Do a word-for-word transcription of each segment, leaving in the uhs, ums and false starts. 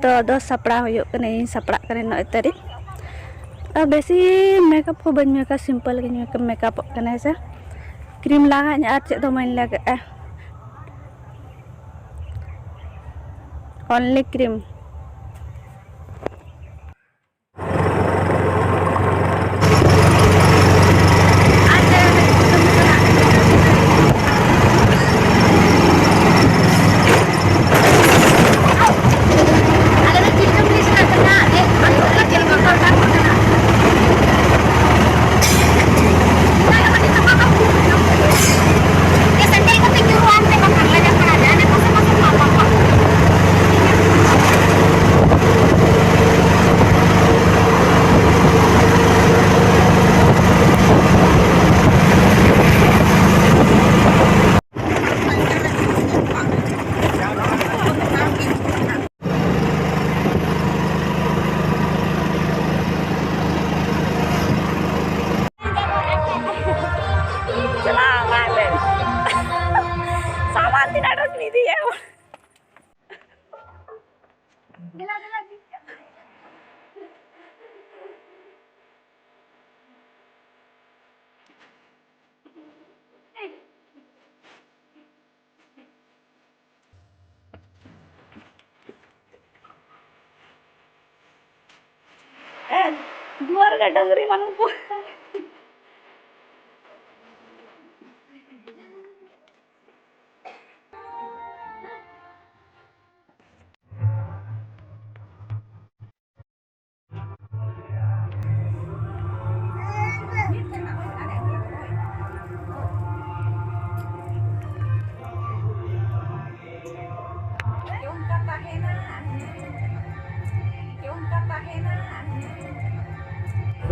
ᱛᱚ ᱟᱫᱚ ᱥᱟᱯᱲᱟᱣ ᱦᱩᱭᱩᱜ ᱠᱟᱱᱟ, ᱤᱧ ᱥᱟᱯᱲᱟᱜ ᱠᱟᱹᱱᱟᱹᱧ ᱱᱚᱭ ᱛᱟᱹᱨᱤᱠᱷ᱾ ᱟᱨ ᱵᱮᱥᱤ ᱢᱮᱠᱟᱯ ᱠᱚ ᱵᱟᱹᱧ ᱢᱮᱠᱟᱯ, ᱥᱤᱢᱯᱚᱞ ᱜᱤᱧ ᱢᱮᱠᱟᱯᱚᱜ ᱠᱟᱱᱟ, ᱦᱮᱸ ᱥᱮ᱾ ᱠᱨᱤᱢ ᱞᱟᱜᱟᱣ ᱟᱹᱧ ᱟᱨ ᱪᱮᱫ ᱦᱚᱸ ᱵᱟᱹᱧ ᱞᱟᱜᱟᱜᱼᱟ, ᱚᱱᱞᱤ ᱠᱨᱤᱢ᱾ ᱪᱟᱞᱟᱣ ᱞᱟᱝ ᱞᱮ᱾ ᱥᱟᱢᱟᱱ ᱛᱤᱱᱟᱹᱜ ᱰᱷᱮᱨ ᱵᱤᱱ ᱤᱫᱤᱭᱟ? ᱫᱩᱣᱟᱨ ᱨᱮ ᱰᱟᱝᱨᱤ ᱢᱟᱱᱩ ᱠᱚ᱾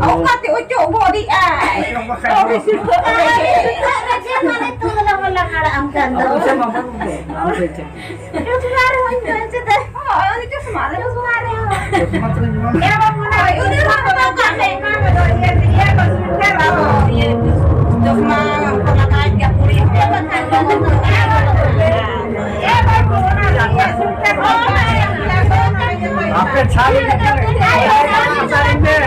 ᱚᱠᱟᱛᱮ ᱚᱪᱚᱜ ᱜᱚᱫ ᱮᱜᱼᱟᱭ? ᱚᱪᱚᱜ ᱵᱟᱠᱷᱟᱡ ᱫᱚ᱾ ᱚᱠᱟᱨᱮ ᱪᱮᱫ ᱢᱟᱱᱮ ᱛᱩᱞᱟᱹ ᱵᱟᱞᱟ ᱦᱟᱲᱟᱜ ᱟᱢ ᱠᱟᱱ ᱫᱚ᱾ ᱟᱪᱪᱷᱟ, ᱢᱟ, ᱵᱟᱹᱵᱩ ᱫᱚ᱾ ᱟᱪᱪᱷᱟ, ᱟᱪᱪᱷᱟ᱾ ᱪᱚᱥᱢᱟ ᱨᱮ ᱦᱚᱸᱧ ᱢᱮᱱ ᱪᱮᱫ? ᱦᱳᱭ, ᱩᱱᱤ ᱪᱚᱥᱢᱟ ᱨᱮ᱾ ᱪᱚᱥᱢᱟ ᱛᱚᱧ ᱮᱢᱟᱢᱟ᱾ ᱮ ᱵᱟᱹᱵᱩ, ᱚᱱᱟ ᱩᱱᱤ ᱫᱚ ᱵᱟᱹᱵᱩ ᱫᱚ ᱠᱟᱜ ᱢᱮ, ᱮᱢᱟ ᱢᱮ ᱫᱚ, ᱤᱭᱟᱹ, ᱤᱭᱟᱹ ᱠᱚ ᱥᱩᱴ ᱠᱚ ᱟᱨᱚ, ᱤᱭᱟᱹ, ᱪᱚᱥᱢᱟ ᱠᱚ ᱞᱟᱜᱟᱣᱮᱫ ᱜᱮᱭᱟ ᱠᱩᱲᱤ ᱦᱚᱯᱚᱱ ᱫᱚ᱾ ᱮ ᱵᱟᱹᱵᱩ, ᱚᱱᱟ ᱤᱭᱟᱹ ᱥᱩᱴ ᱠᱚ ᱦᱚᱸ ᱢᱮᱱᱟᱜ ᱜᱮᱭᱟ, ᱫᱚ ᱚᱱᱟ ᱜᱮ᱾ ᱪᱷᱟᱞ ᱤᱧ ᱟᱹᱜᱩ ᱞᱮᱜᱮ,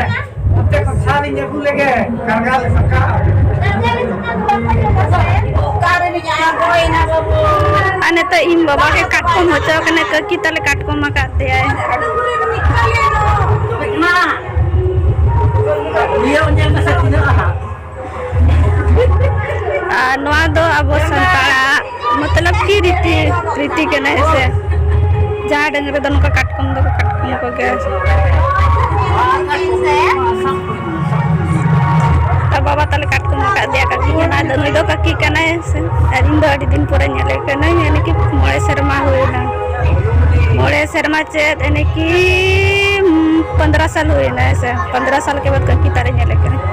ᱚᱱᱛᱮ ᱠᱷᱚᱱ ᱪᱷᱟᱞ ᱤᱧ ᱟᱹᱜᱩ ᱞᱮᱜᱮ, ᱠᱟᱨᱜᱟᱞ ᱥᱟᱠᱟᱢ᱾ ᱟᱨ ᱱᱤᱛᱚᱜ ᱤᱧ ᱵᱟᱵᱟ ᱜᱮ ᱠᱟᱴᱠᱚᱢ ᱦᱚᱪᱚ ᱠᱟᱱᱟ, ᱠᱟᱹᱠᱤ ᱛᱟᱞᱮ ᱠᱟᱴᱠᱚᱢ ᱟᱠᱟᱫ ᱛᱮᱭᱟᱭ᱾ ᱱᱤᱭᱟᱹ ᱧᱮᱞ ᱢᱮᱥᱮ ᱛᱤᱱᱟᱹᱜ ᱟᱦᱟᱜ᱾ ᱟᱨ ᱱᱚᱣᱟ ᱫᱚ ᱟᱵᱚ ᱥᱟᱱᱛᱟᱲᱟᱜ ᱢᱚᱛᱞᱚᱵ ᱠᱤ ᱨᱤᱛᱤ, ᱨᱤᱛᱤ ᱠᱟᱱᱟ, ᱦᱮᱸ ᱥᱮ? ᱡᱟᱦᱟᱸ ᱰᱟᱹᱝᱨᱤ ᱫᱚ ᱱᱚᱝᱠᱟ ᱠᱟᱴᱠᱚᱢ ᱫᱚᱠᱚ ᱠᱟᱴᱠᱚᱢ ᱠᱚ ᱜᱮᱭᱟ᱾ ᱟᱨ ᱵᱟᱵᱟ ᱛᱟᱞᱮ ᱠᱟᱴᱠᱚᱢ ᱟᱠᱟᱫ ᱫᱮᱭᱟ ᱠᱟᱹᱠᱤ ᱠᱟᱱᱟ, ᱟᱫᱚ ᱱᱩᱭ ᱫᱚ ᱠᱟᱹᱠᱤ ᱠᱟᱱᱟᱭ, ᱦᱮᱸ ᱥᱮ? ᱟᱨ ᱤᱧ ᱫᱚ ᱟᱹᱰᱤ ᱫᱤᱱ ᱯᱚᱨᱮ ᱧᱮᱞᱮ ᱠᱟᱹᱱᱟᱹᱧ, ᱭᱟᱱᱤ ᱠᱤ ᱢᱚᱬᱮ ᱥᱮᱨᱢᱟ ᱦᱩᱭᱱᱟ᱾ ᱢᱚᱬᱮ ᱥᱮᱨᱢᱟ ᱪᱮᱫ, ᱭᱟᱱᱤ ᱠᱤ ᱯᱚᱱᱫᱽᱨᱚ ᱥᱟᱞ ᱦᱩᱭᱱᱟ, ᱦᱮᱸ ᱥᱮ? ᱯᱚᱱᱫᱽᱨᱚ ᱥᱟᱞ ᱠᱮ ᱵᱟᱫ ᱠᱟᱹᱠᱤ ᱛᱟᱞᱮ ᱧᱮᱞᱮ ᱠᱟᱹᱱᱟᱹᱧ᱾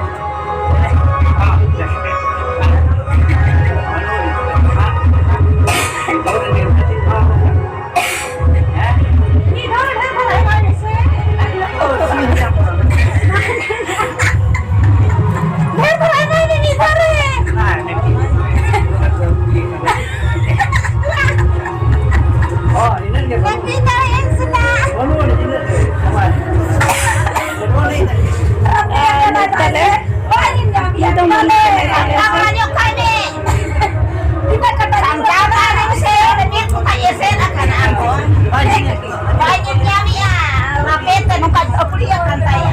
ᱟᱨ ᱛᱟᱦᱞᱮ ᱱᱤᱛᱚᱜ ᱢᱟ ᱥᱟᱱᱛᱟᱲ ᱫᱚ ᱟᱹᱰᱤ ᱥᱮ ᱵᱟᱭ ᱧᱮᱞ ᱧᱟᱢᱮᱜᱼᱟ, ᱦᱟᱯᱮ ᱛᱮ ᱱᱚᱝᱠᱟ ᱟᱹᱯᱲᱤᱭᱟᱹ ᱠᱟᱱ ᱛᱟᱭᱟ᱾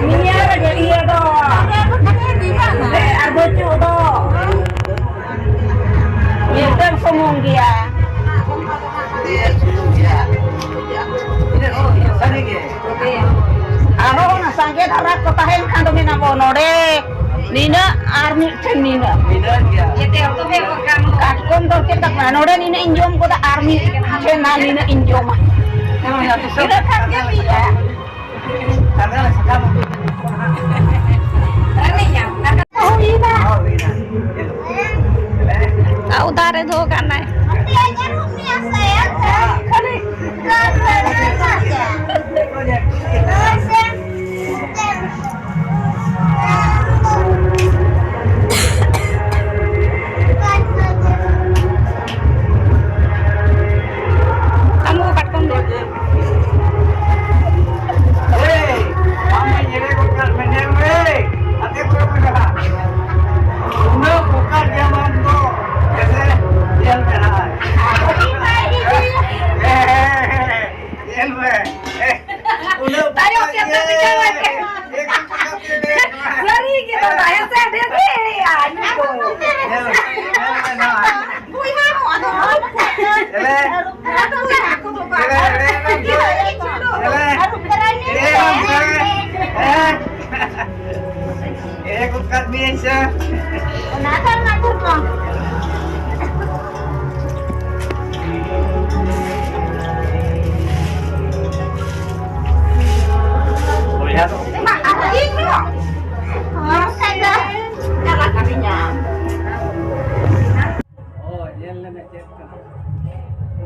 ᱱᱤᱭᱟᱹ ᱨᱮᱜᱮ ᱤᱭᱟᱹ ᱫᱚ᱾ ᱟᱨ ᱵᱟᱹᱪᱩᱜ ᱫᱚ᱾ ᱢᱤᱫᱴᱟᱝ ᱥᱩᱢᱩᱝ ᱜᱮᱭᱟ᱾ ᱟᱨᱦᱚᱸ ᱚᱱᱟ ᱥᱟᱸᱜᱮ ᱫᱷᱟᱨᱟ ᱠᱚ ᱛᱟᱦᱮᱱ ᱠᱷᱟᱱ ᱫᱚ ᱢᱮᱱᱟᱵᱚ ᱱᱚᱰᱮ ᱱᱤᱱᱟᱹᱜ ᱟᱨ ᱢᱤᱫ ᱴᱷᱮᱱ ᱱᱤᱱᱟᱹᱜ᱾ ᱠᱟᱴᱠᱚᱢ ᱫᱚ ᱪᱮᱫ ᱞᱮᱠᱟ? ᱱᱚᱰᱮ ᱱᱤᱱᱟᱹᱜ ᱤᱧ ᱡᱚᱢ ᱠᱚᱫᱟ, ᱟᱨ ᱢᱤᱫ ᱴᱷᱮᱱ ᱟᱨ ᱱᱤᱱᱟᱹᱜ ᱤᱧ ᱡᱚᱢᱟ᱾ ᱤᱱᱟᱹ ᱠᱷᱟᱱ ᱜᱮ ᱦᱩᱭᱩᱜᱼᱟ᱾ ᱟᱨ ᱫᱟᱨᱮ ᱫᱚᱦᱚ ᱠᱟᱜ ᱱᱟᱭ᱾ ᱟᱢ ᱦᱚᱸ ᱠᱟᱴᱠᱚᱢ ᱫᱚ᱾ ᱮᱭ, ᱟᱢ ᱢᱟ ᱧᱮᱞᱮ ᱜᱚᱫ ᱠᱟᱜ ᱢᱮ, ᱧᱮᱞ ᱢᱮ᱾ ᱟᱛᱮ ᱠᱚᱨᱮ ᱠᱚ ᱪᱟᱞᱟᱜ᱾ ᱩᱱᱟᱹᱜ ᱵᱚᱠᱟ ᱜᱮᱭᱟᱢ ᱟᱢ ᱫᱚ᱾ ᱡᱮᱥᱮ ᱧᱮᱞ ᱢᱮ ᱱᱟᱦᱟᱜ᱾ ᱦᱮᱸ, ᱦᱮᱸ, ᱦᱮᱸ, ᱦᱮᱸ, ᱧᱮᱞ ᱢᱮ᱾ ᱩᱱᱟᱹᱜ ᱛᱟᱭᱚᱢ ᱵᱚᱠᱟ ᱛᱮ ᱜᱮᱭᱟᱢ᱾ ᱫᱚ ᱵᱩᱡᱷᱟᱹᱣ ᱢᱮ᱾ ᱮᱠᱫᱚᱢ ᱵᱚᱠᱟ ᱜᱮᱭᱟᱢ᱾ ᱥᱟᱹᱨᱤ ᱜᱮ ᱛᱚ, ᱛᱟᱭᱚᱢ ᱥᱮᱫ ᱰᱷᱮᱨ ᱜᱮ ᱮᱲᱮᱭᱟ, ᱧᱩ ᱫᱚ᱾ ᱧᱮᱞ ᱢᱮ, ᱧᱮᱞ ᱢᱮ ᱱᱟᱦᱟᱜ᱾ ᱵᱚᱭᱦᱟ ᱦᱚᱸ ᱟᱫᱚ ᱪᱮᱞᱮ? ᱟᱫᱚ ᱦᱟᱹᱠᱩ ᱫᱚ ᱵᱟᱝ᱾ ᱪᱮᱞᱮ, ᱪᱮᱞᱮ, ᱪᱮᱞᱮ? ᱪᱮᱞᱮ? ᱮ ᱜᱚᱫ ᱠᱟᱜ ᱢᱤᱭᱟᱹᱧ ᱥᱮ᱾ ᱚᱱᱟ ᱫᱚ ᱚᱱᱟ ᱫᱚ ᱵᱟᱝ᱾ ᱵᱚᱭᱦᱟ ᱫᱚ᱾ ᱢᱟ, ᱟᱨ ᱤᱧ ᱦᱚᱸ᱾ ᱦᱚᱸ, ᱠᱷᱟᱡ ᱫᱚ᱾ ᱪᱟᱞᱟᱜ ᱠᱟᱹᱱᱟᱹᱧ ᱦᱟᱸᱜ᱾ ᱚ, ᱧᱮᱞ ᱞᱮᱢᱮ ᱪᱮᱫ ᱠᱟᱱᱟ᱾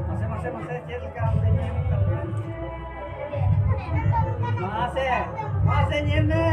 ᱢᱟᱥᱮ, ᱢᱟᱥᱮ, ᱢᱟᱥᱮ, ᱪᱮᱫ ᱞᱮᱠᱟ ᱟᱢ ᱫᱚᱧ ᱧᱮᱞ ᱠᱟᱫ ᱢᱮᱭᱟ᱾ ᱢᱟᱥᱮ, ᱢᱟᱥᱮ ᱧᱮᱞ ᱢᱮ᱾